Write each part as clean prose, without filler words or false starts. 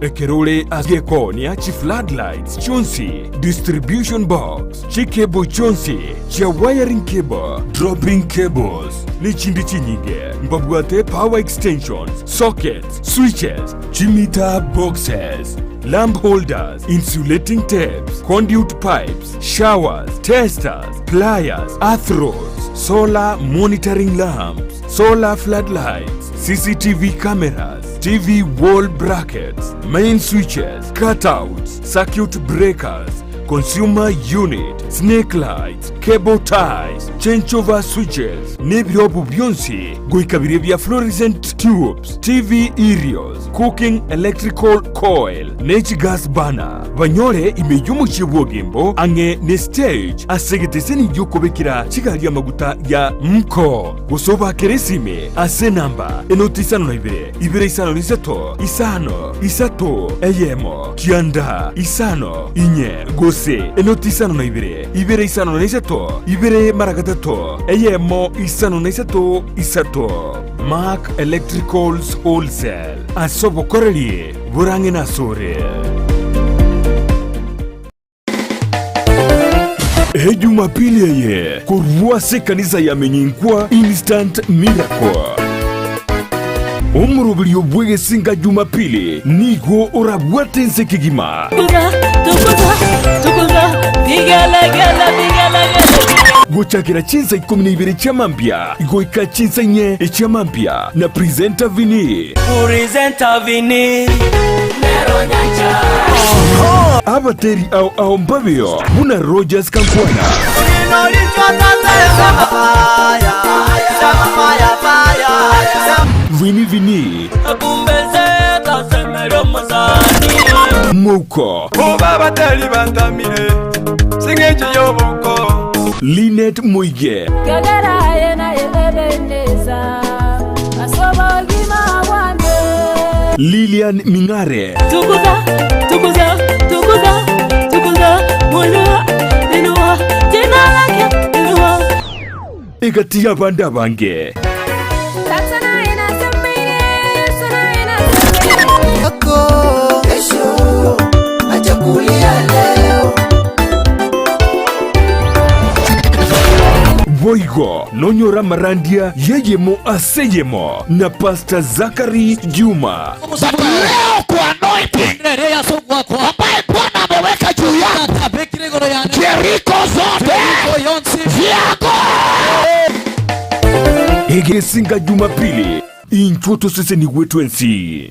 Ekero ore ase gekoonia chi floodlights chionsi, distribution box, chicable chionsi chia wiring cable, dropping cables, nechinde chinyinge. Mbabwate power extensions, sockets, switches, chimeter boxes, lamp holders, insulating tapes, conduit pipes, showers, testers, pliers, earth rods, solar monitoring lamps, solar floodlights, CCTV cameras, TV wall brackets, main switches, cutouts, circuit breakers, consumer unit, snake lights, cable ties, changeover switches, nebirobu bionsi goika biria bia fluorescent tubes, TV aerials, cooking electrical coil, ne chigas burner. Banyore ime y'omochie bw'Ogembo ang'e ne stage ase egeteseni gi'okobekera chigari amaguta ya Mko. Gose obakere esime ase enamba enoti 52 253 5 3 1 9 5 4 gose enoti 52 253 2 mara gatato 1 53 3. Mark Electricals Wholesale ase obokoreri borang'e nasore. Ejumapili eye korwa ase ekanisa ya Menyinkwa Instant Miracle. Omoroberio bw'egesinka Jumapili nigo orabwate ense kegima. Gochakera chinsa ikomi na ibere chia mambia goika chinsa inye echia mambia na Presenter Vinny. Abateri ao ao mbabeo buna Rogers Kankwana. Vinny Vinny. Mouko. Linet Moige. Kegera aye naye Ebeneza, ase obogima bwane. Lilian Ming'are. Tukuza, tukuza, tukuza, tukuza, inua, inua, jina lake inua. Egati y'abande abange. Tata naye nasemeire, Yesu naye nasemeire. Yako kesho acha kulia leo. Boigo nonyore amarandia y'eyemo ase eyemo na Pastor Zachary Juma. Leo kwa anointing ambaye Bwana ameweka juu yako, Jeriko zote vyako. Egesinga Jumapili intwo tosesenigwe twensi.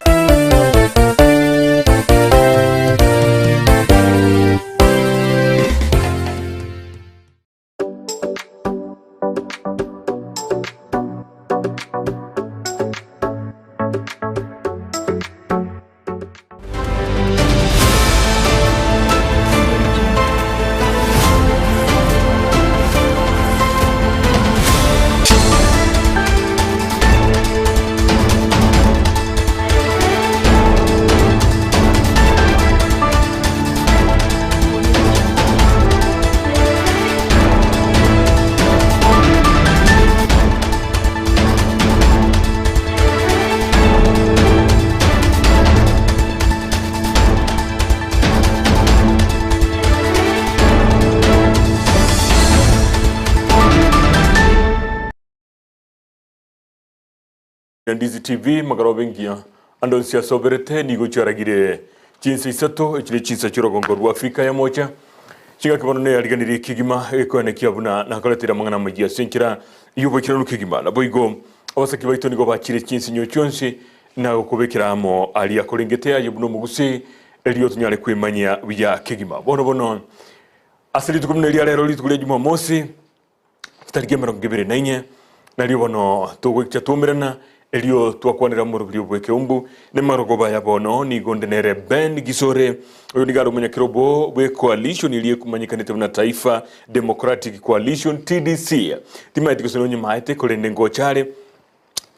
Ndizi TV magoroba engiya ande onsi asoberete nigo chiaragire chinsa isato echire chinsa chi'orogongo rwa Afrika ya mocha chingaki bono neyariganirie kegima gekoenekia buna nakoretire amang'ana amayia ase enchera y'oboikeranu kegima naboigo abasaki baito nigo bachire chinsinyo chionsi na gokobekera amo aria akorengete aye buna omogusii erio tonyare kwemanyia buya kegima bono bono ase rituko buna eria rero rituko ria Jumamosi chitariki emerongo ebere na inye, nario bono togoicha twaumerana, erio twakwanera omorobiri bw'ekeumbu, nemarogoba ya bono nigo onde nere Ben Gisore, oyo nigo are omonyakerobo bwe coalition eria ekomanyekanete buna Taifa Democratic Coalition, TDC. Timaeti gose nonyimaete korende ngocha are,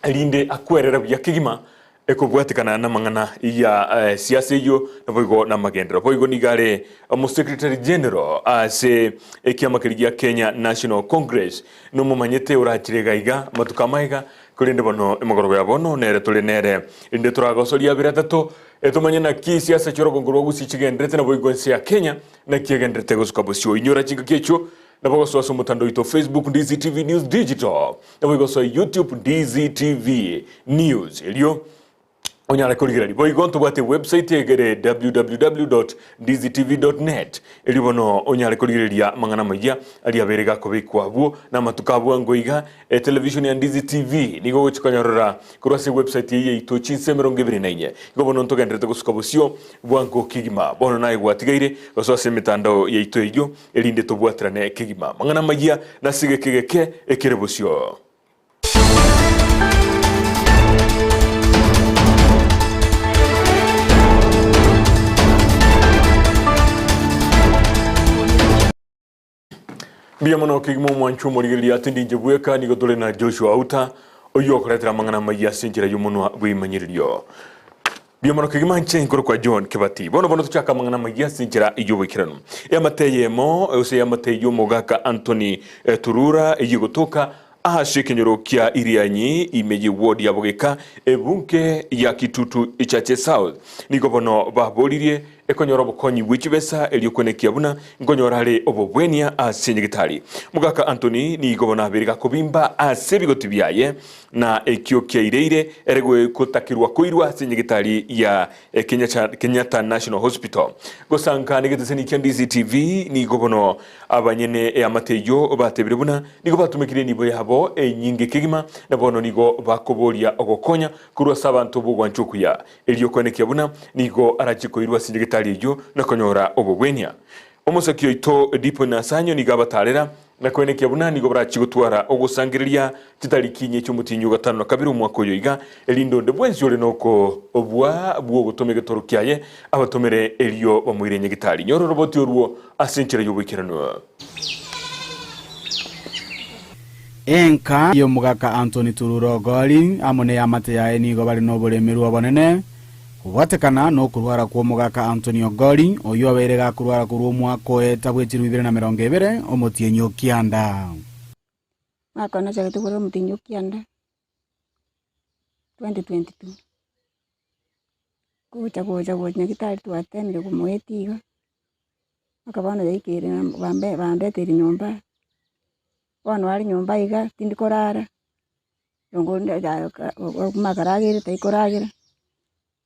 erinde akwerere buya kegima ekobwatekana namang'ana ya siasa eyio naboigo namagenderero. Boigo nigo are Omosecretary General ase ekiama keria gia Kenya National Congress. Nomomanyete orachire iga iga amatuko amaega, korende bono emogorogo ya bono nere tore nere, erinde toragosoria abere atato. Etomanye naki siasa chi'orogongo rwa Gusii chigenderete naboigo ense ya Kenya naki egenderete gosuka bosio. Inyora chingaki echio nabo gosoa ase omotandao oito Facebook Ndizi TV News Digital naboigo soa YouTube Ndizi TV News erio onyare korigereria. Boigo ntobwate website egere www.ndizitv.net erio bono onyare korigereria amang'ana amayia aria abeire gakobekwa abwo na amatuko abwo ango iga Etelevision ya Ndizi TV nigo ogochia konyorora korwa ase ewebsite eye yaito chinsa 24. Igo bono ntogenderete gosuka bosio bwango kegima. Bono naye gwatigaire gosoa ase emetandao yaito eyio erinde tobwaterane kegima. Mang'ana amayia nase egeke geke ekere bosio. Mbuya mono kegima omwanchwa omorigereria ase ndinche bweka nigo tore na Joshua Auta oyio okoretera amang'ana amayia ase enchera y'omonwa bw'eimanyiririo. Mbuya mono kegima nche nkorokwa John Kebati. Bono bono tochake amang'ana amayia ase enchera y'oboikeranu. Eamate eyemo gose eamate y'omogaka Anthony Turura eyio egotoka Ase ekenyoro kia Irianyi, ime ye ward ya Bogeka, ebunge ya Kitutu Chache South, nigo bono baboririe ekonyora obokonyi bwe chibesa erio kwenekia buna nkonyora are obobwenia ase nyagetari. Mogaka Anthony nigo bono abeire gakobimba ase ebigoti biaye na ekio kiaireire ere gotakirwa koirwa ase nyagetari ya Kenyatta National Hospital. Gosanka negeteseni kia Ndizi TV nigo bono abanyene eamate eyio batebire buna nigo batumekire enibo yabo enyinge kegima na bono nigo bakoboria ogokonya korwa ase abanto b'ogwancha okuya erio koenekia buna nigo arachie koirwa ase nyagetari eyio na konyora obobwenia. Omosaki oito Dipo Nasanyo nigo abatarera Na koenekia buna nigo barachie gotwara ogosangereria chitariki inye chi'omotienyi o gatano na kabere omwaka oyo iga, erinde onde bwensi ore nokobua bw'ogotoma egetoro kiaye abatomere erio bamoire nyagitari. Nyora oroboti orwo ase enchera y'oboikeranu. Enka y'omogaka Anthony Tururo Ogori amo neamate yaye nigo bare noboremerwa obonene Kobwatekana nokorwara kw'omogaka Anthony Ogori, oyio obeire gakorwara korwa omwaka oeta bwe chilifu ibere na emerongo ebere, omotienyi o kianda. Omwaka one nachagete korwa omotienyi o kianda, 2022, gocha gocha gocha nyagetari twatemire komoetia iga, mpaka bono yaikire bambe bandeteire nyomba, bono are nyomba iga tindi korara. Akaragera taikoragera,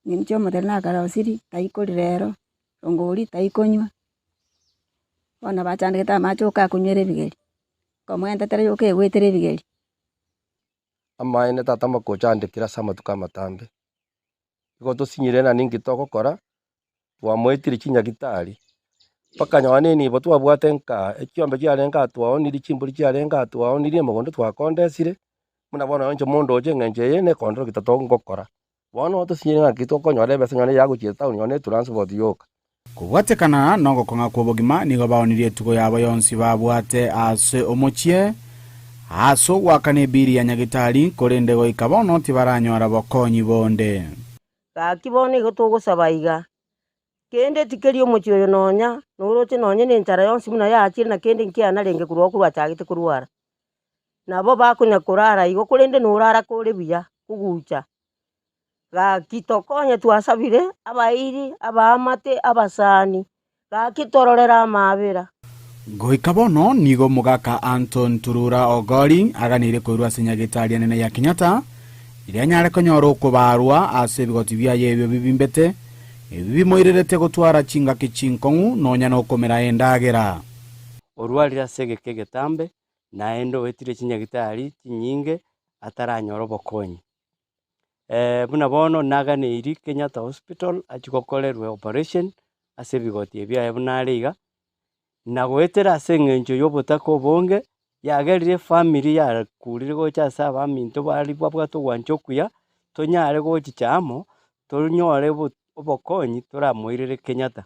inche omotebia nakarosirie taikorire ero, rongori taikonywa, bono bachandegete amache oka akonywera ebigeri, nkomoentetera yoka egwetera ebigeri. Amaene tata mokochandekire ase amatuko amatambe, igo tosinyire nani nki togokora, twamoetire chinyagitari, mpaka nonye na enibo twabwate nka echiombe chiarenge aa twaonirie, chimbori chiarenge aa twaonirie, mogondo twakondesire, buna bono inche mondoche eng'encho eye na ekondoro ki totongokora. Bono tosinyire ng'aki tokonyora ebesa nonye na eyagochia etown nonye na etransport yoka. Kobwatekana nogokong'a kw'obogima nigo baonirie etugo yabo yonsi babwate ase omochie, ase ogoakana ebiiri ya nyagitari, korende goika bono tibaranyora bokonyi bonde. Gaki bono igo togosaba iga, kende tikeri omochie oyo nonya noroche nonye nenchara yonsi buna yachire na kende nkiana renge korwa oo korwa achagete korwara. Nabo bakonya korara igo korende norara kore buya kogucha. Gaki tokonye twasabire abairi, abaamate, abasani, gaki tororere amaabera. Goika bono nigo omogaka Anton Turura Ogori aganeire koirwa ase nyagetari enene ya Kenyatta, erio anyare konyora okobaarwa ase ebigoti biaye ebio bibimbete, ebi bimoirerete gotwara chingaki chinkong'u nonya nokomera endagera. Orwarire ase egeka egetambe, naende oetire chinyagitari chinyinge ataranyora obokonyi. Buna bono naganeiri Kenyatta Hospital achie gokorerwa operation ase ebigoti ebi biaye buna are iga, na goetera ase eng'encho ya obotaka obonge, yagerire efamiri yakurire gocha ase abaminto baria babwate ogwancha okuya, tonyare gochicha amo, tonyore obokonyi toramoirere Kenyatta.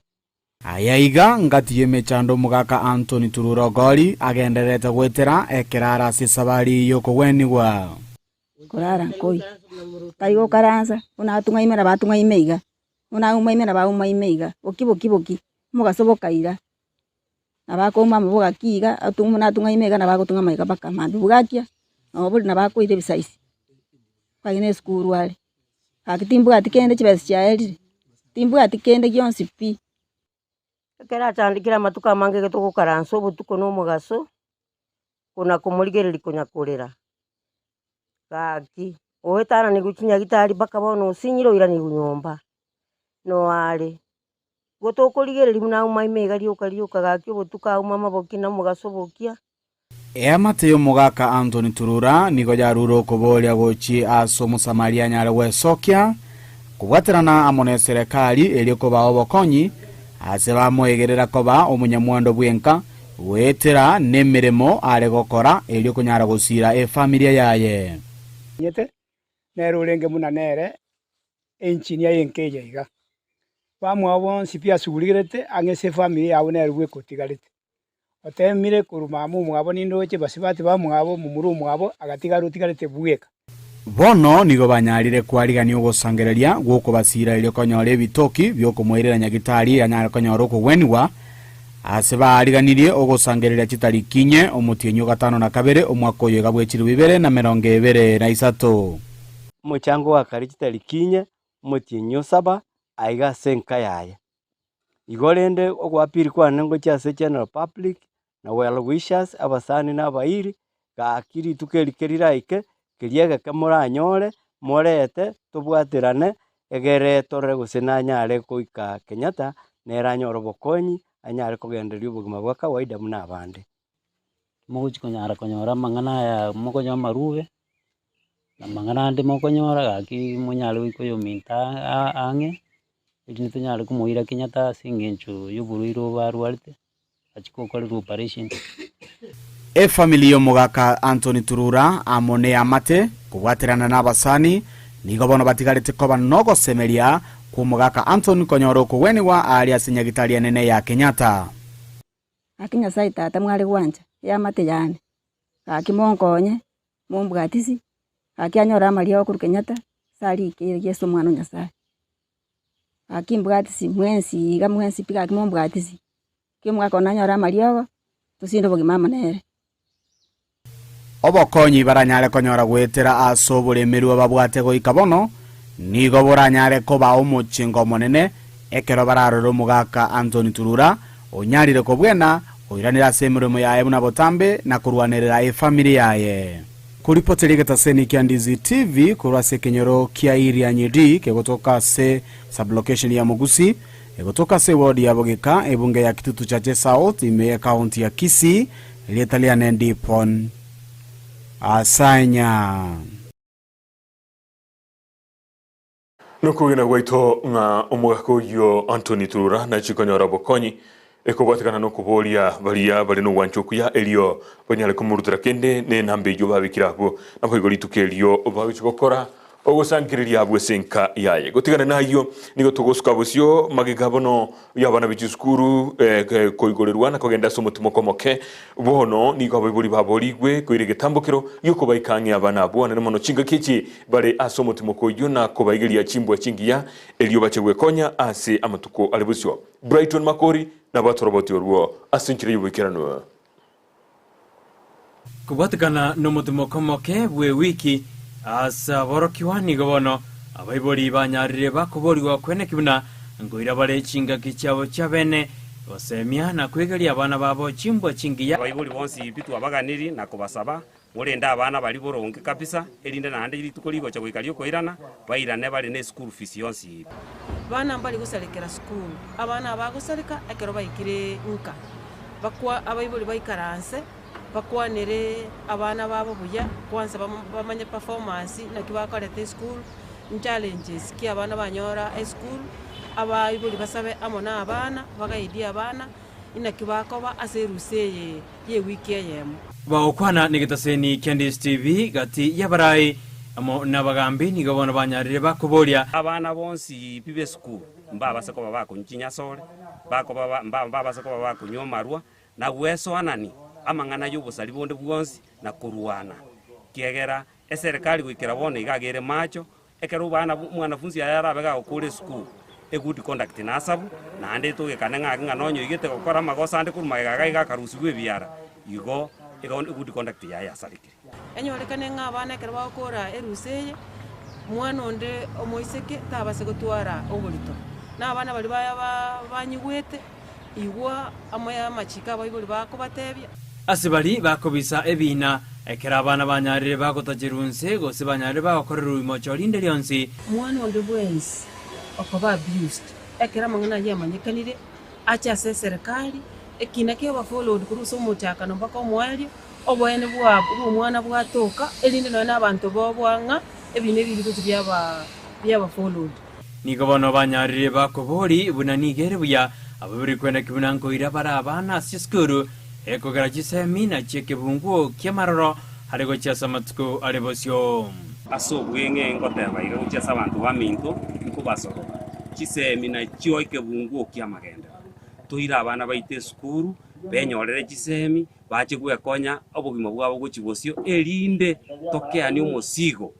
Aya iga ngati y'emechando omogaka Anthony Turura Ogori agendererete goetera ekero are ase esabari y'okogwenigwa. Korara nkoi, tari gokaransa, buna atung'aime nabo atung'aime iga, buna aumaime nabo aumaime iga, boki boki boki, omogaso bokaira, nabo akouma amo bogaki iga, atu buna atung'aime iga nabo agotung'ama iga mpaka mambia bogakia, nabo bori nabo akoira ebisaisi, okagenda esukuru are, gaki timbwati kende chibesa chiaerire. Timbwati kende gionsi pi. Ekero achandekire amatuko amange iga togokaransa obotuko na omogaso, kona komorigereria konya korera, gaki oetananigwe chinyagitari mpaka bono osinyire oiranigwe nyomba, noare. Igo tokorigereria buna aumaime iga rioka rioka gaki obotuko auma amaboki na omogaso bokia. Eamate y'omogaka Anthony Turura nigo yarure okoboria gochia ase Omosamaria anyare gwesokia, kobwaterana amo neserekari erio kobaa obokonyi ase bamoegerera koba omonyamwando bw'enka goetera nemeremo are gokora erio konyara gosira efamilia yaye. Nyete, nere orenge buna nere engineer y'enka eye iga. Bamwabo bonsi pi asugurigerete ang'e ase efamiri yabo nere bweka otigarete. Oteemire korwa mama omwabo nindoche basubati bamwabo, momura omwabo agatigara otigarete bweka. Bono nigo banyarire kwarigania ogosangereria gw'okobasiira erio konyora ebitoki bi'okomoirera nyagitari anyare konyora okogwenigwa, ase baariganirie ogosangereria chitariki inye omotienyi o gatano na kabere omwaka oyo iga bwe chilifu ibere na emerongo ebere na isato. Omochango wa kare chitariki inye omotienyi o saba aiga ase enka yaye. Igo rende ogoappeal kwane ngochia ase general public na well wishers, abasani na abairi, gaki rituko eri keriraike, keria egeke moranyore, morete tobwaterane, egere torore gose nanyare goika Kenyatta, nere anyore obokonyi, anyare kogendereria obogima bwa kawaida buna abande. Mogochi konyara konyora amang'ana aya mokonywa amarube, na amang'ana ande mokonyora gaki monyare goika oyominto ang'e, erinde tonyare komoira Kenyatta ase eng'encho ya oborwaire obo arwarete, achie gokorerwa operation. Efamiri y'omogaka Anthony Turura amo neamate kobwaterana nabasani nigo bono batigarete koba nogosemeria kw'omogaka Anthony konyora okogwenigwa aaria ase nyagitari enene ya Kenyatta. Gaki Nyasae Tata mware gwancha eamate yane, gaki monkonye, mombwatisi, gaki anyore amariogo korwa Kenyatta, ase arikire Yeso Omwana o Nyasae. Gaki mbwatisi mwensi iga mwensi pi gaki mombwatisi, ki omogaka one anyore amariogo, tosinde obogima amo nere. Obokonyi baranyare konyora goetera ase oboremerwa babwate goika bono, nigo boranyare koba omochengo omonene ekero bararore omogaka Anthony Turura onyarire kobwena oiranire ase emeremo yaye buna botambe na korwanerera efamiri yaye. Koripoteria egetaseni kia Ndizi TV korwa ase ekenyoro kia Irianyi D kegotoka ase sublocation ya Mugusi egotoka ase eward ya Bogeka ebunge ya Kitutu Chache South ime ye county ya Kisii. Erieta riane Ndipon Asanya. Nokogena gwaito ng'a omogaka oyio Anthony Turura nachie konyora obokonyi ekobwatekana nokoboria baria bare nogwancha okuya erio banyare komorutera kende ne enamba eyio babekire abwo. Naboigo rituko erio bagochia gokora ogosangereria abwo ase enka yaye. Gotigana nayio nigo togosuka bosio magega bono y'abana be chisukuru koigorerwa na kogenda ase omotimoko omoke. Bono nigo abaibori baborigwe koira egetambokero gi'okobaika ang'e abana abwo anene mono chingaki echi bare ase omotimoko oyio na kobaigeria chimbwa chingiya erio bache gwekonya ase amatuko are bosio. Brighton Makori nabo atoroboti orwo ase enchera y'oboikeranu. Kobwatekana nomotimoko omoke bw'ewiki ase aborokigwa nigo bono abaibori banyarire bakoborigwa kweneki buna nkoira bare chingaki chiabo chiabene gosemia na kwegeria abana babo chimbwa chingiya. Abaibori bonsi pi twabaganirie na kobasaba, morende abana baria boronge kabisa, erinde naende rituko rigocha goika riokoirana, bairane bare ne eschool fees yonsi pi. Bana mbari gosarekera sukuru, abana aba bagosareka ekero baikire nka. Bakwa abaibori baikaranse, bakwanere abana babo buya, kwansa bamanye performance naki bakorete esukuru, nchallenges ki abana banyora esukuru, abaibori basabe amo na abana, bagaidie abana, inaki bakoba ase erusa eye ya ewiki eyemo. Bagokwana negetaseni kia Ndisi TV gati y'abarai amo nabagambi nigo bono banyarire bakoboria. Abana bonsi pi b'esukuru mbabase koba bakonywa chinyasore, bakoba mbabase koba bakonywa amarwa, na gwesoanania amang'ana y'obosari bonde bwonsi, na korwana, ekiagera eserekari goikera bono iga agere macho, ekero bana omwanafunsi aye arabe gagokora esukuru, egood conduct nasabu, naende togekane ng'aki ng'a nonye oigete gokora amagoso ande korwa magega iga iga akarusiwa ebiara, igo egood conduct yaye yasarekire. Enyorekane ng'a abana ekero bagokora erusa eye, mwana onde omoiseke tabase gotwara oborito. Na abana baria ba ba banyigwete, igwa amo y'amachiko abaibori bakobatebia. Ase baria bakobisa ebiina, ekero abana banyarire bagotacherwa inse, gose banyarire bagokorerwa imocho rinde rionsi. Mwana onde bwensi okoba abused, ekero amang'ana ayio amanyekanire, ache ase eserekari, ekina kiaba followed korwa ase omochakano mpaka omoerio, oboene bwa bw'omwana bwatoka, erinde nonya na abanto boboa ng'a ebina ebi rigochi biaba biaba followed. Nigo bono banyarire bakobori buna nigo ere buya abaibori kwenaki buna nkoira bare abana ase chisukuru ekogera chisemi na chi'ekebunguo ki'amaroro are gochia ase amatuko are bosio. Ase obweng'e ngoteba iga gochia ase abanto baminto, nkobasorora chisemi nachio ekebunguo ki'amagenderero. Toire abana baito esukuru, benyorere chisemi, bache gwekonya obogima bwabo gochia bosio, erinde tokeanie omosigo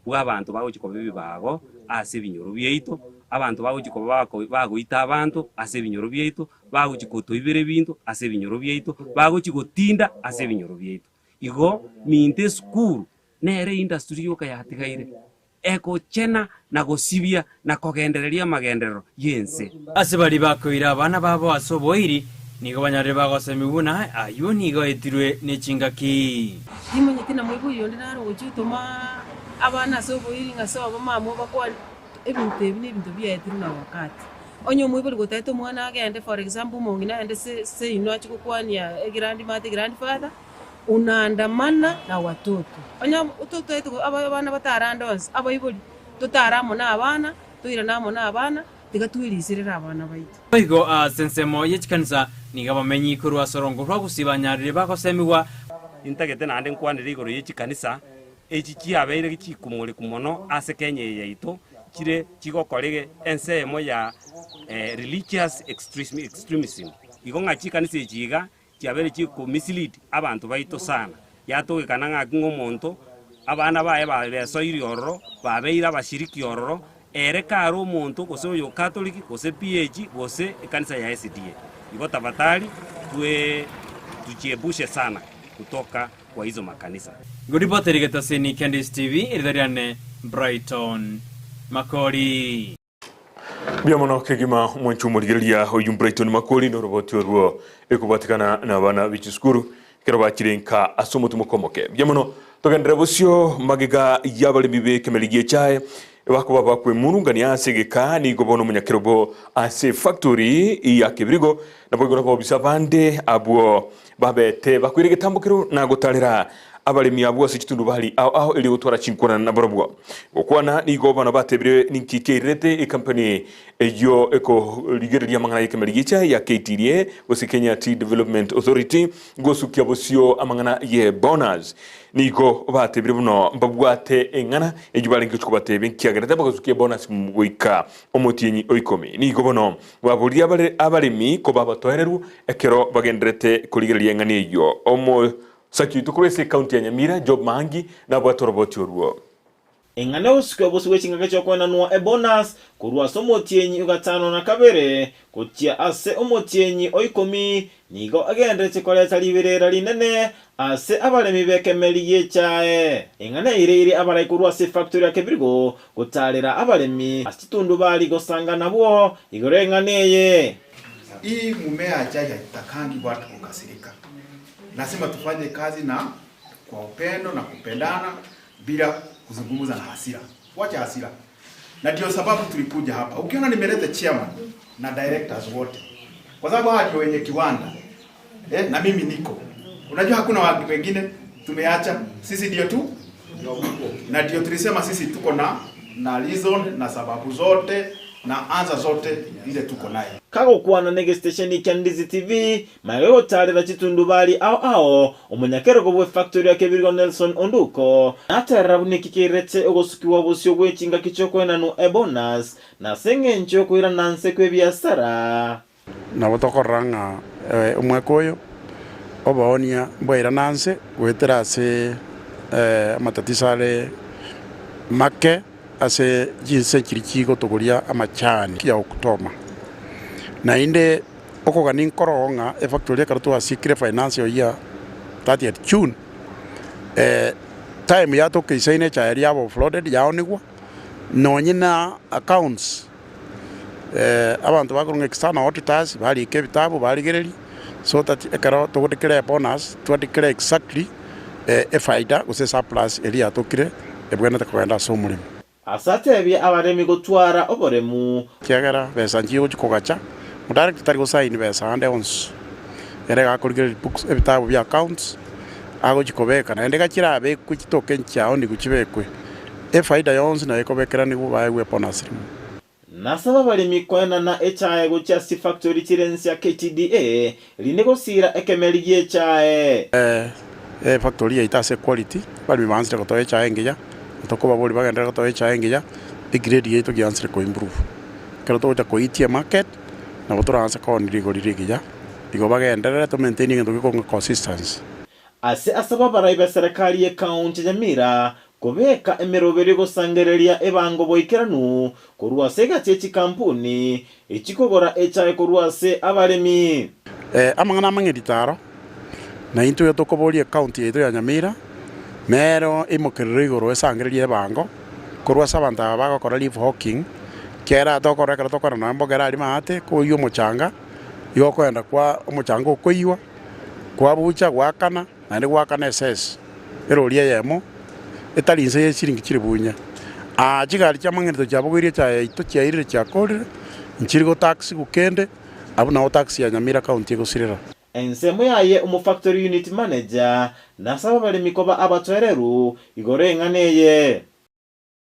bw'abanto bagochia koba ebibago ase ebinyoro biaito, abanto bagochia koba bagoita abanto ase ebinyoro biaito, bagochia kotoibera ebinto ase ebinyoro biaito, bagochia gotinda ase ebinyoro biaito. Igo minto esukuru nere industry yoka yatigaire egochena na gosibia na kogendereria amagenderero y'ense. Ase baria bakoira abana babo ase oboiri, nigo banyarire bagosemigwa buna ayio nigo aetirwe ne chingaki. Timanyeti na moibori onde nare ogochia gotoma abana ase oboiri ng'a sobo mama obakwane, ebinto ebi nebinto biaetirwe na wakati. Onye omoibori gotaete omwana agende for example omong'ina agende se seino achie gokwania egrandmother egrandfather, unaandamana na watoto. Onye totaete abana batarande onsi, abaibori totare amo na abana, toirane amo na abana, tiga tweriserere abana baito. Boigo ase ensemo ye chikanisa nigo abamenyi korwa ase orongo rwa gusii banyarire bagosemigwa. Intagete naende nkwanere igoro ye chikanisa echi chiabeire chikumoriku mono ase Kenya eye yaito, chire chigokora ensemo ya religious extremism. Igo ng'a chikanisa echi iga chiabeire chikomislead abanto baito sana, yatogekana ng'aki ng'a omonto abana baye babesoirie ororo, babeire abashiriki ororo, ere kare omonto gose oyo Catholic gose PAG gose ekanisa ya SDA. Igo tafadhali twe tujiepushe sana kutoka kwa hizo makanisa. Ngoripoteri Getasini Candice TV, erita riane Brighton Makori. Mbuya mono kegima omwanchi omorigereria oyio Brighton Makori noroboti orwo ekobwatekana na abana be chisukuru ekero bachire nka ase omotimoko omoke. Mbuya mono togenderere bosio magega y'abaremi b'ekemeri gi'echae bakoba bakwemurungania ase egeka nigo bono omonyakerogo ase efactory ya Kebirigo naboigo nabobisa abande abwo babete bakoira egetambo kero na gotarera abaremi abwo ase chitundubari ao ao erio gotwara chinkwana nabarobwo. Gokwana nigo bono batebire ninki keirerete ecompany eyio ekorigereria amang'ana y'ekemeri gi'echae ya KTDA gose Kenya Tea Development Authority gosukia bosio amang'ana ye bonus. Nigo batebire buna mbabwate eng'ana eyio barenge gochia kobatebia nkiagerete bagasukia ebonus goika omotienyi o ikomi. Nigo bono Baborie abaremi koba abatoereru ekero bagendererete korigereria eng'ana eyio. Omosaki oito korwa ase ekaunti ya Nyamira, Job Maangi, nabwate oroboti orwo. Eng'ana y'ogosukia obosio bwe chingaki chi'okoenanwa ebonus korwa ase omotienyi o gatano na kabere gochia ase omotienyi o ikomi nigo egendererete koreta riberera rinene ase abaremi b'ekemeri gi'echae. Eng'ana eireire abarai korwa ase efactory ya Kebirigo gotaarera abaremi ase chitundubari gosanga nabwo igoro y'eng'ana eye. Hii mumea ya chai haitakangi watu kukasirika. Lazima tufanye kazi na kwa upendo na kupendana bila kuzungumza na hasira. Wacha hasira. Na ndio sababu tulikuja hapa. Ukiona nimeleta chairman na directors wote. Kwa sababu hawa ndio wenye kiwanda. Eh, na mimi niko. Unajua hakuna watu wengine tumeacha. Sisi ndio tu na ndio tulisema sisi tuko na na reason na sababu zote na anza zote ile tuko nayo. Kagokwana negesitesheni kia Ndizi TV, magega gotaarera chitundubari ao ao, omonyakerogo bw'efactory ya Kebirigo Nelson Onduko naterera buna eki keirete ogosukigwa bosio bwe chingaki chi'okoenanwa ebonus na ase engencho y'okoirana nse kw'ebiasara. Nabo tokorora ng'a omwaka oyo oboonia mbwairana nse goetera ase amatatiso are make ase chinse chiria chigotogoria amachani ya Oktoba. Naende okogania nkoroo ng'a efactory ekero twasikire financial year 30th June, time yatoka isaine echae eria yaba offloaded yaonigwa, nonye na accounts. Abanto bakorwa ng'a external auditors barika ebitabu barigereria so that ekero togo declare bonus twa declare exactly efaida gose esurplus eria yatokire ebwenerete kogenda ase omoremi. Ase atebie abaremi gotwara oboremu. Ekiagera besa nchigochia kogacha, omodirector tari gosaini besa ande onsi. Ere iga akorigereria books, ebitabu bia accounts, agochia kobeka naende iga chirabekwe chitoke nchiao nigo chibekwe. Efaida yonsi nayo ekobekeranigwa baegwe ebonus rimo. Nasaba abaremi koenana echae gochia ase chifactori chire nse ya KTDA, rinde gosiira ekemeri gi'echae. Efactori yaito ase equality, abaremi baansire gotoa echae engiya, tokobaboria bagenderere gotoa echae engiya, egrade yaito giansire koimprove. Ekero togocha koitia emarket, nabo toraanse koonia rigori rigiya, igo bagenderere to maintain egento gekorwa ng'a consistency. Ase asaba abarai b'eserekari y'Ekaunti ya Nyamira kobeka emeroberio gosangereria ebango boikeranu korwa ase egati ye chikampuni echikogora echae korwa ase abaremi. Amang'ana amang'e ritaro, na intwe tokoboria ecounty yaito ya Nyamira, nero eimokerere igoro esangererie ebango korwa ase abanto aba bagokora leaf hawking, ekiagera tokorora ekero tokora nonya mbogere aria maate koiywa omochanga, igo okoenda kwa omochanga okoiywa, kwabucha gwakana. Naende goakana esesi erori eyemo etari inse ye chiringi chilifu inye. Aa chigari chi'amang'ereto chiabogoirie echaye yaito chiairire chiakorire, nchiri gotaxigwa kende, abwo nao taxi ya Nyamira County egosirera. Ensemo yaye Omofactory Unit Manager nasaba abaremi koba abatoereru igoro y'eng'ana eye.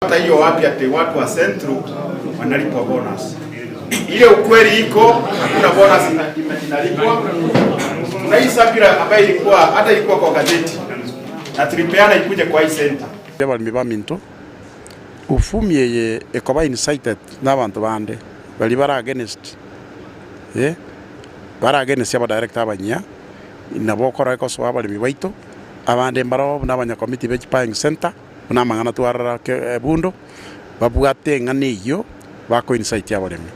Hata hiyo wapi ati watu wa Central wanalipwa bonus. Ile ukweli iko, hakuna bonus inalipwa. Kuna hii circular ambayo ilikuwa hata ilikuwa kwa gazeti na tulipeana ikuje kwa hii center. Abaremi baminto, ufumi eye ekoba incited nabanto bande baria bare against eh, bare against abadirector abanyia, nabo okora egosoa abaremi baito, abande mbaroo buna abanyakomiti be chibuying center. Buna amang'ana twarora ebundo, babwate eng'ana eyio bakoinsaitia abaremi.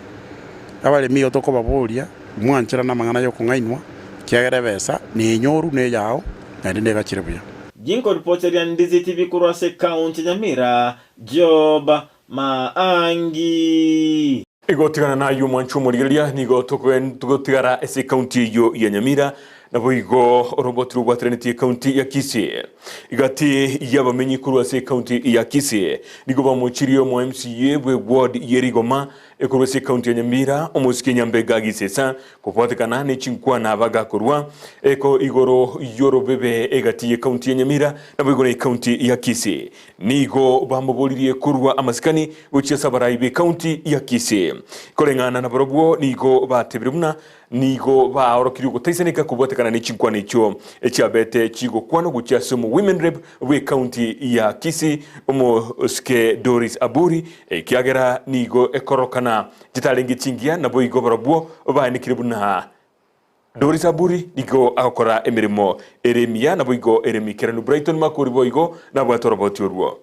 Abaremi igo tokobaboria, mwancherane amang'ana y'okong'ainwa, ekiagera ebesa nenyoru neyao, naende negachire buya. Ginkoripoteria Ndizi TV korwa ase ekaunti ya Nyamira, Job Maangi. Igotigana nayio omwancho omorigereria nigo togotigara ase ekaunti eyio ya Nyamira naboigo oroboti robwateranetie ekaunti ya Kisii. Gati y'abamenyi korwa ase ekaunti ya Kisii nigo bamochirie omo MCA bwe ward ye Rigoma ekorwa ase ekaunti ya Nyamira omosike Nyambega Gisesa kobwatekana ne chinkwana bagakorwa eko igoro y'orobebe egati y'ekaunti ya Nyamira naboigo na ekaunti ya Kisii. Nigo bamoboririe korua amasikani gochia ase abarai b'ekaunti ya Kisii. Koreng'ana nabarobwo nigo batebire buna nigo baorokirie ogotaisaneka kobwatekana ne chinkwana echio echiabete chigokwanwa gochia ase omo Women Rep bw'ekaunti ya Kisii omosike Doris Aburi ekiagera nigo ekorokana chitarenge chingiya naboigo barobwo baenekire buna Doris Aburi nigo agokora emeremo ere emiya naboigo ere emikeranu. Brighton Makori boigo nabwate oroboti orwo.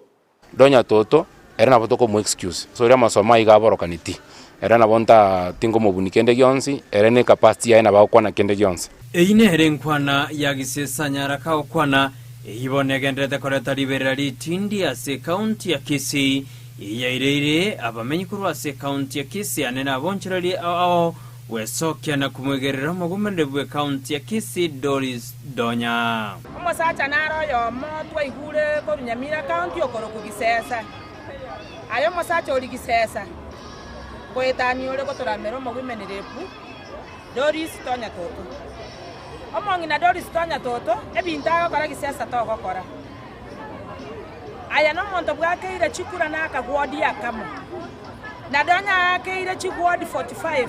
Donya toto, ere nabo tokomo excuse, ase oria amasomo aiga aborokaneti, ere nabo nta tingomobuni kende gionsi, ere ne capacity yaye nabo agokwana kende gionsi. Eyio nere enkwana ya Gisesa Nyaraka gokwana, eyio bono egendererete koreta riberera ritindi ase ekaunti ya Kisii, eyio yaireire abamenyi korwa ase ekaunti ya Kisii ane nabonchoreria ao ao Gwesokia na komoigerera omogomereri bw'ekaunti ya Kisii Doris Donya. Omosacha nare oyomo twaigure korwa Nyamira County okorokwa Gisesa. Aye omosacha oria Gisesa, ngoetania ore gotoramera omowomen rep Doris Tonya Toto. Omong'ina Doris Tonya Toto, ebinto agokora Gisesa togokora. Aya nomonto bwakeire chikura na akagwodi akamo. Na Donya aakeire chigwodi 45.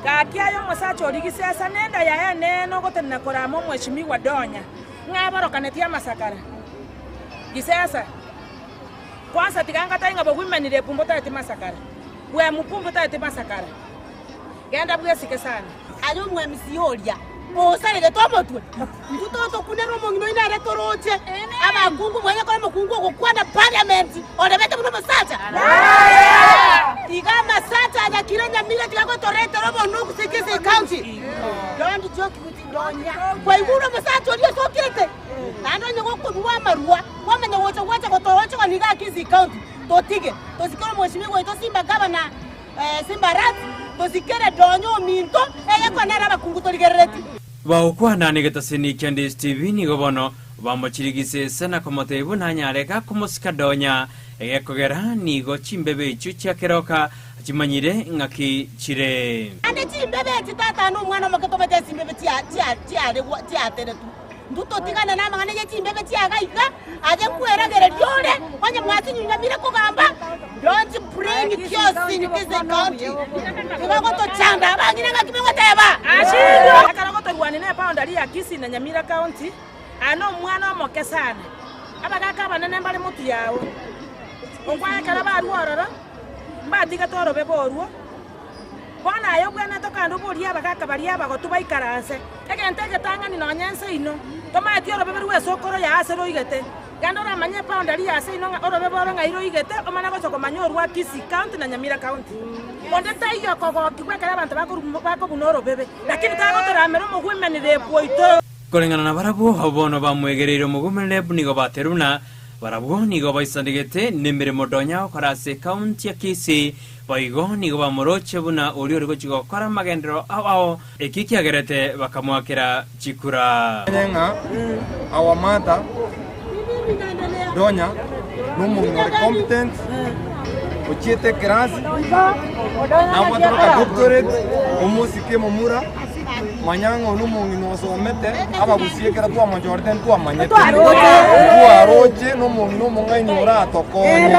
Gaki aye omosacha oria Gisesa nenda yaye enene ogotenena korama omweshimiwa Donya, ng'a aborokanetie amasakara. Gisesa, kwansa tiga ngatai ng'a bogwimani repu mbotaeti masakara, bwemupu mbotaeti masakara. Genda bwesike sana. Aye omwemisia oria osaregete omotwe, intwe totokunera omong'ina oino ere toroche abakungu bwenye kore omokungu ogokwana parliament orebete buna omosacha. Iga amasacha aya kire nyamira tiga gotoretera obonugu Kisii county. Don't joke with Donya. Kwaigure omosacha oria osokirete naende onye gokorua amarua kwamanya gocha gwacha gotorochigwa niga Kisii county. Totige tosikere omweshimiwa oito Simba gavana. Simba Arati, tosikere Donya ominto, eyekwa nere abakungu torigerereti. Bagokwana negetasini kia DSTV nigo bono bamochirigise ise na komotebia buna anyare gakomosika Donya, egekogera nigo chimbebe echio chia keroka chimanyire ng'aki chire. Naende chimbebe echi tata na omwana omoke tobete echimbebe chiateretwe. Intwe totigane namang'ana ye chimbebe chiaga iga, aye nkweragereria ore, onye mwasinyunyamire kogamba, don't bring chaos in this county. Tiga gotochanda abang'ina ng'aki mogoteba. Ekero gotorwania ne boundary ya Kisii na Nyamira County, aya nomwana omoke sana. Abagaka abanene mbare motwe yao. Onkwaye ekero barua ororo, mbatigete orobebe orwo. Bono aye obwenerete kogenda oborie abagaaka baria abagotu baikaranse egento egetang'ani nonya ense ino, tomaeti orobebe rw'esokoro ya ase roigete. Genda oramanye eboundary ya ase ino ng'a orobebe oro ng'ai roigete, omanye gocha komanya orwa Kisii County na Nyamira County. Onde taiyo okogokigwa ekero abanto bakobuna orobebe, lakini tagotoramera omogwemani rape oito. Koreng'ana nabarabwo, abwo bono bamwegereire omogwemani rape nigo baterwe buna barabwo nigo baisanegete nemeremo donya gokora ase ekaunti ya Kisii. Boigo nigo bamoroche buna oria ore gochia gokora amagenderero ao ao, eki kiagerete bakamoakera chikura. Manye ng'a our mother Donya nomong'ina ore competent, ochiete ekerasi, nabwate mpaka doctorate, omosike momura. Manya ng'a oyo nomong'ina osomete, abagusie ekero twamochorete ntwamanyete. Ntwaroche nomong'ina omong'aini oratokonye.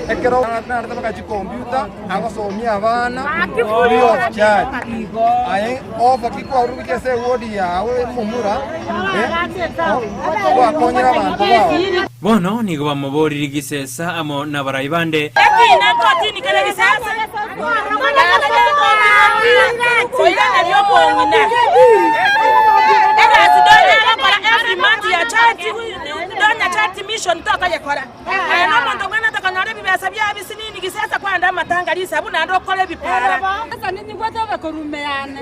Ekero narete mpaka chikompiuta, agosomia abana free of charge. Aye ofa ki kwarure gochia ase ewodi yago momura, gwakonyire abanto bao. Bono nigo bamoboririe gisesa amo nabarai bande. Ekiina nkotini kere gisese, oiraneria omong'ina. Egasi Donya agokora every month ya charity, Donya charity mission tokoyekora. Aye nomonto obwenerete konyora ebibesa biaye bisinini gisese kwenda amatanga risabu naende okore ebipara. Ase ninyigwete obe korwa ime yane,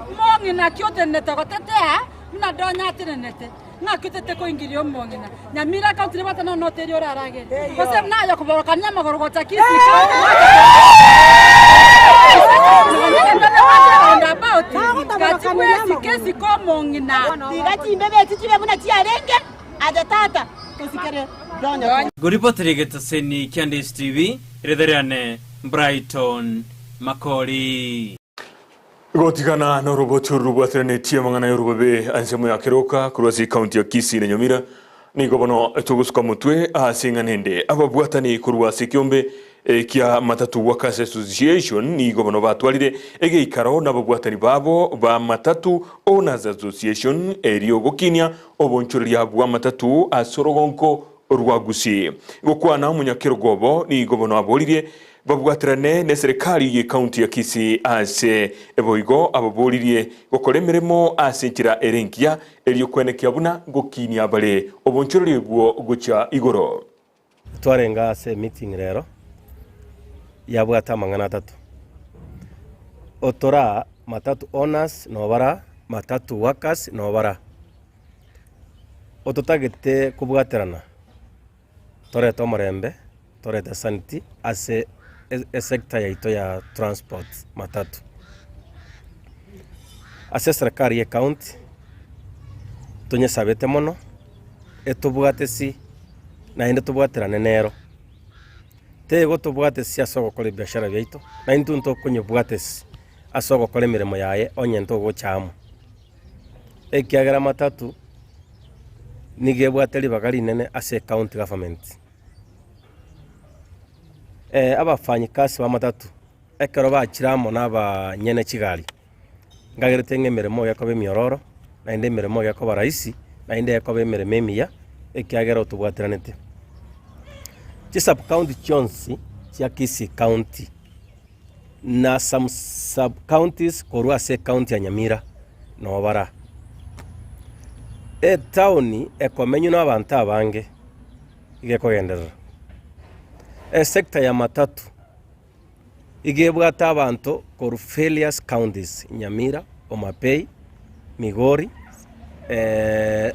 omong'ina ki otenenete gotetea buna Donya atenenete? Ng'aki otete koingiria omong'ina Nyamira county nebwate nonya noteri oraragere gose buna aye okoborokania amagoro gocha Kisii county gati bwesike esike omong'ina. Tiga chimbebe echi chibe buna chiarenge, aye tata, tosikere Donya. Goripotera egetaseni kia Ndisi TV, Ritherane, Brighton Makori. Gotigana noroboti oru robwateranetie amang'ana y'orubabe ansemo ya Keroka korwa ase ekaunti ya Kisii na Nyamira, nigo bono togosuka motwe ase eng'ana ende. Ababwatani korwa ase ekeombe kia Matatu Workers Association nigo bono batwarire egeikaro nababwatani babo ba Matatu Owners Association erio gokinia obonchoreria bwa matatu ase orogonko rwa Gusii. Gokwana omonyakerogo obo nigo bono aboririe Babwaterane neserekari ye county ya Kisii ase boigo ababoririe gokora emeremo ase enchera ere engiya erio kwenekia buna ngokinia bare obonchoreri obwo gochia igoro. Twarenge ase emeeting rero, yabwate amang'ana atato, otoraa matatu owners nobara, matatu workers nobara, ototagete kobwaterana. Torete omorembe, torete sanity ase esector yaito ya transport matatu. Ase eserekari ye county, tonyesabete mono, etobwate si, naende tobwaterane nero. Tegotobwate si ase ogokora ebiashara biaito, na intwe ntokonyebwate si ase ogokora emeremo yaye onye ntogocha amo. Ekiagera matatu nigo ebwate ribaga rinene ase ecounty government. Abafanyikasi ba matatu ekero bachire amo na abanyene chigari, nkagerete ng'a emeremo iga ekoba emiororo, naende emeremo iga ekoba rahisi, naende ekoba emeremo emiya, ekiagera otobwateranete. Chisub county chionsi chia Kisii county. na some sub counties korwa ase ecounty ya Nyamira nobara. Etaoni ekomenywa na abanto abange iga ekogenderera. Esector ya matatu iga ebwate abanto korwa various counties, Nyamira, Homabay, Migori,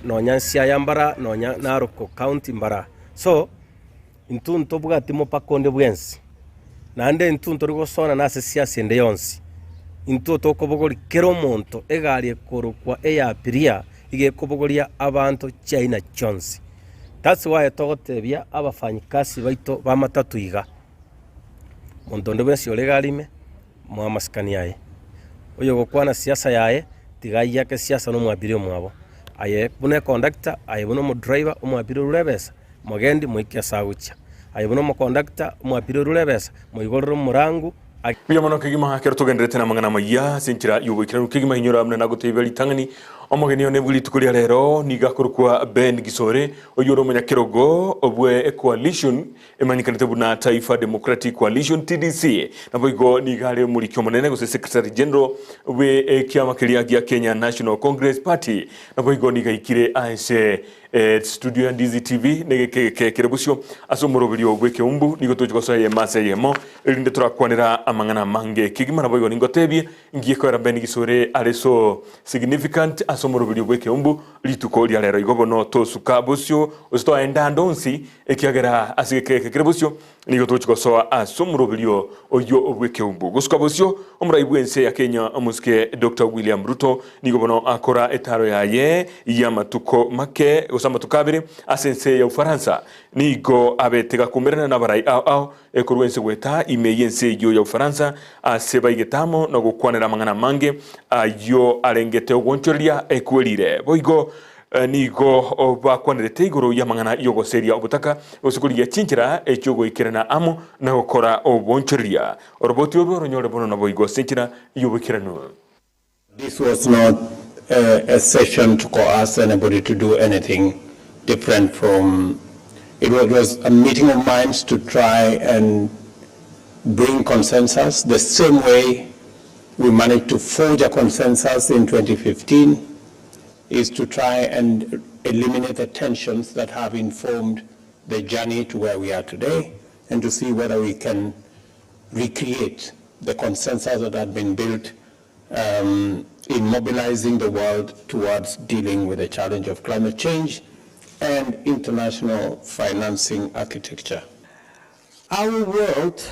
nonya Siaya mbara, nonya Narok county mbara. So, intwe ntobwati mopaka onde bwensi. Naende intwe ntori gosoanana ase siasa ende yonsi. Intwe tokobogoria kera omonto egari ekorokwa eya abiria iga ekobogoria abanto chiaina chionsi. That's why togotebia abafanyikasi baito ba matatu iga, monto onde bwensi ore egari ime, moe amasikani aye. Oyogokwana siasa yaye, tiga ayiake siasa na omwabiri omwabo. Aye buna econductor, aye buna omodriver, omwabiri orure ebesa, mogendi moike ase agochia. Aye buna omoconductor, omwabiri orure ebesa, moigorere omorango, Mbuya mono kegima ekero togendererete namang'ana amayia ase enchera y'oboikeranu kegima inyora buna nagotebia ritang'ani omogeni one bwe rituko ria rero nigo akorokwa Ben Gisore oyio ore omonyakerogo bwe coalition emanyekanete buna Taifa Democratic Coalition TDC naboigo nigo are omoriki omonene gose Secretary General bwe ekiama keria gia Kenya National Congress Party naboigo nigo aikire ase Studio ya Ndizi TV negeke geke kere bosio ase omoroberio bw'ekeumbu nigo tochi gosoa eyemo ase eyemo erinde torakwanera amang'ana amange kegima naboigo ningotebie ngiye koera Ben Gisore are so significant ase omoroberio bw'ekeumbu rituko ria rero igo bono tosuka bosio gose toenda ande onsi ekiagera ase geke geke kere bosio Nigo togochia gosoa ase omoroberio oyio bw'ekeumbu. Gosuka bosio, omorai bw'ense ya Kenya omosike Doctor William Ruto nigo bono akora etaro yaye y'amatuko make gose amatuko abere ase ense ya Ufaransa. Nigo abete gakumerana n'abarai ao ao korwa ense goeta ime y'ense eyio ya Ufaransa ase baigete amo na gokwanera amang'ana amange ayio arengete ogwonchoreria ekwerire. Boigo Nigo bakwanerete igoro y'amang'ana y'ogoseria obotaka, gose korigia chinchera chi'ogoikerana amo na gokora oboonchoreria. Oroboti orwo ronyore bono naboigo ase enchera y'oboikeranu. This was not a session to coerce anybody to do anything different from, it was a meeting of minds to try and bring consensus the same way we managed to forge a consensus in 2015 is to try and eliminate the tensions that have informed the journey to where we are today and to see whether we can recreate the consensus that had been built um, in mobilizing the world towards dealing with the challenge of climate change and international financing architecture. Our world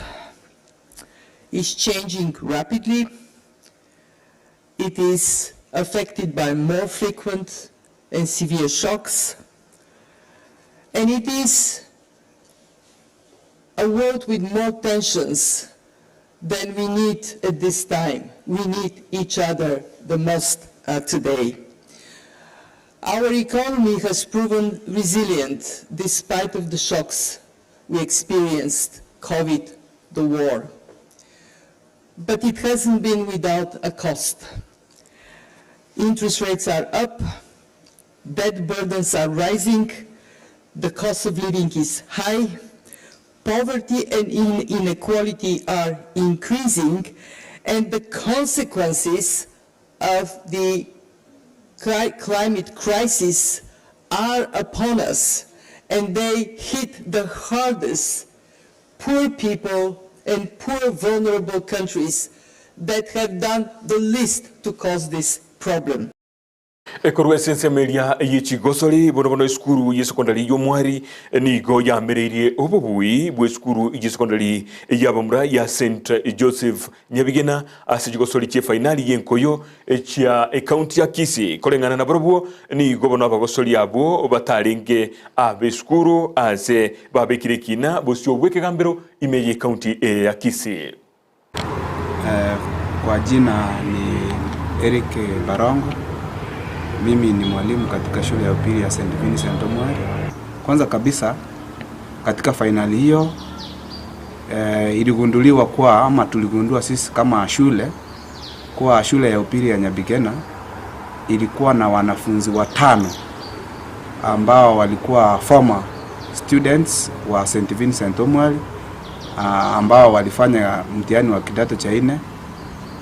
is changing rapidly. It is affected by more frequent and severe shocks. And it is a world with more tensions than we need at this time. We need each other the most uh, today. Our economy has proven resilient despite of the shocks we experienced, COVID, the war. But it hasn't been without a cost. Interest rates are up, debt burdens are rising, the cost of living is high, poverty and inequality are increasing, and the consequences of the climate crisis are upon us, and they hit the hardest poor people and poor vulnerable countries that have done the least to cause this problem. Ekorwa ase ensemo eria ye chigosori, bono bono esukuru y'esekondari y'Omwari nigo yamereirie obobui bw'esukuru y'esekondari y'abamura ya St Joseph Nyabigena ase chigosori chi'efainali y'enkoyo chia ekaunti ya Kisii. Koreng'ana nabarobwo, nigo bono abagosori abwo batarenge ab'esukuru ase babekire ekiina bosio bw'ekegambero ime y'ekaunti eye ya Kisii. Kwa jina ni Eric Barongo, mimi ni mwalimu katika shule ya upili ya St. Vincent Omwari. Kwanza kabisa katika fainali hiyo eh, iligunduliwa kuwa ama tuligundua sisi kama shule kuwa shule ya upili ya Nyabigena ilikuwa na wanafunzi watano ambao walikuwa former students wa St. Vincent Omwari ambao walifanya mtihani wa kidato cha nne,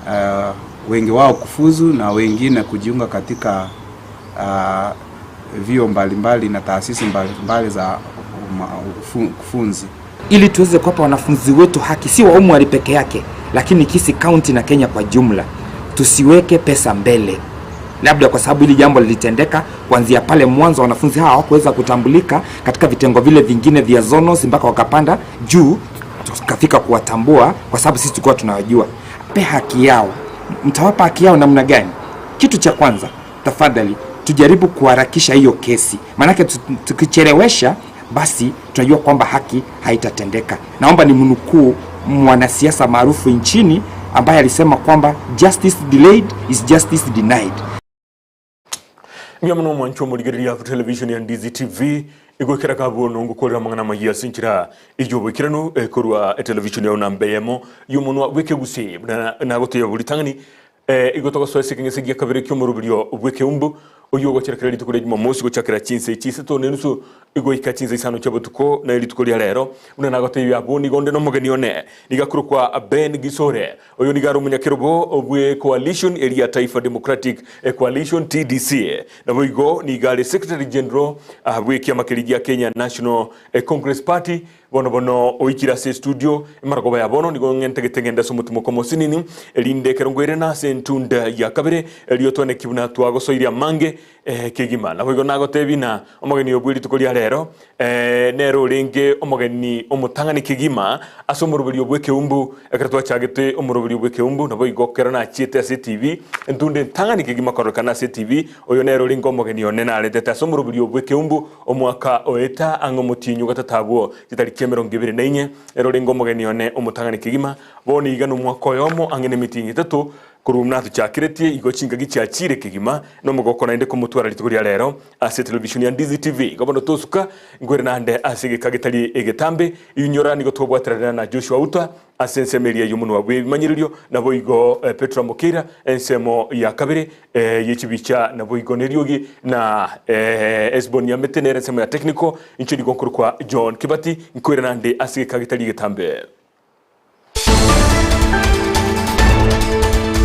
uh, wengi wao kufuzu na wengine kujiunga katika uh, vyuo mbalimbali na taasisi mbalimbali za kufunzi. Ili tuweze kuwapa wanafunzi wetu haki, si wa Omwari peke yake, lakini Kisii County na Kenya kwa jumla. Tusiweke pesa mbele, labda kwa sababu hili jambo lilitendeka kuanzia pale mwanzo, wanafunzi hawa hawakuweza kutambulika katika vitengo vile vingine vya zonos mpaka wakapanda juu, Tukafika kuwatambua kwa sababu sisi tulikuwa tunawajua. Pe haki yao, mtawapa haki yao namna gani? Kitu cha kwanza, tafadhali tujaribu kuharakisha hiyo kesi, maanake tukichelewesha basi tunajua kwamba haki haitatendeka. Naomba ni mnukuu mwanasiasa maarufu nchini ambaye alisema kwamba justice delayed is justice denied. Mbuya mono omwancho omorigereria television ya Ndizi TV igwekera kabono ngokorera amang'ana amaya ase enchera ey'oboikeranu korwa etelevision yao namba eyemo y'omonwa bw'ekegusii buna nagotebia bori ritang'ani igo togosoa ase ekeng'ese gia kabere ki'omoroberio bw'ekeumbu oyio ogochera rituko ria Jumamosi gochakera chinsa echi isato na enusu goika chinsa isano chia botuko na rituko ria rero buna nagotebia abwo nigo onde nomogeni one nigo akorokwa Ben Gisore Oyo nigo are omonyakerogo bwe coalition eria Taifa Democratic Coalition, TDC, naboigo nigo are Secretary General bw'ekiama keria gia Kenya National Congress Party. Bono bono oikire ase estudio emarogoba ya bono nigo ng'entagete ng'ende ase omotimoko omosinini erinde ekero ngoirana ase entunda ya kabere erio twaneki buna twagosoirie amange kegima. Naboigo nagotebia ng'a omogeni oyo bwe rituko ria rero nere orenge omogeni omotang'ani kegima ase omoroberio bw'ekeumbu. Ekero twachagete omoroberio bw'ekeumbu, naboigo ekero nachiete ase etibi, entunde entang'ani kegima kororekana ase etibi, oyo nere orenge omogeni one naretete ase omoroberio bw'ekeumbu omwaka oeta ang'e omotienyi o gatato abwo chitariki emerongo ebere na inye, ere orenge omogeni one omotang'ani kegima. Bono iga nomwaka oyomo ang'e nemetienyi etato Korwa buna tochakeretie, igo chingaki chiachire kegima nomogoko naende komotwara rituko ria rero ase televishoni ya Ndizi TV. Igo bono tosuka nkwere nande ase egeka getari egetambe, inyora nigo twabwaterana na Joshua Uta ase ensemo eria y'omonwa bw'ebimanyererio, naboigo Petro Mokeira ensemo ya kabere ye chibicha, naboigo neriogi na Esbon Nyamete nere ensemo ya technical. Inche nigo nkorokwa John Kibati, nkwere nande ase egeka getari egetambe.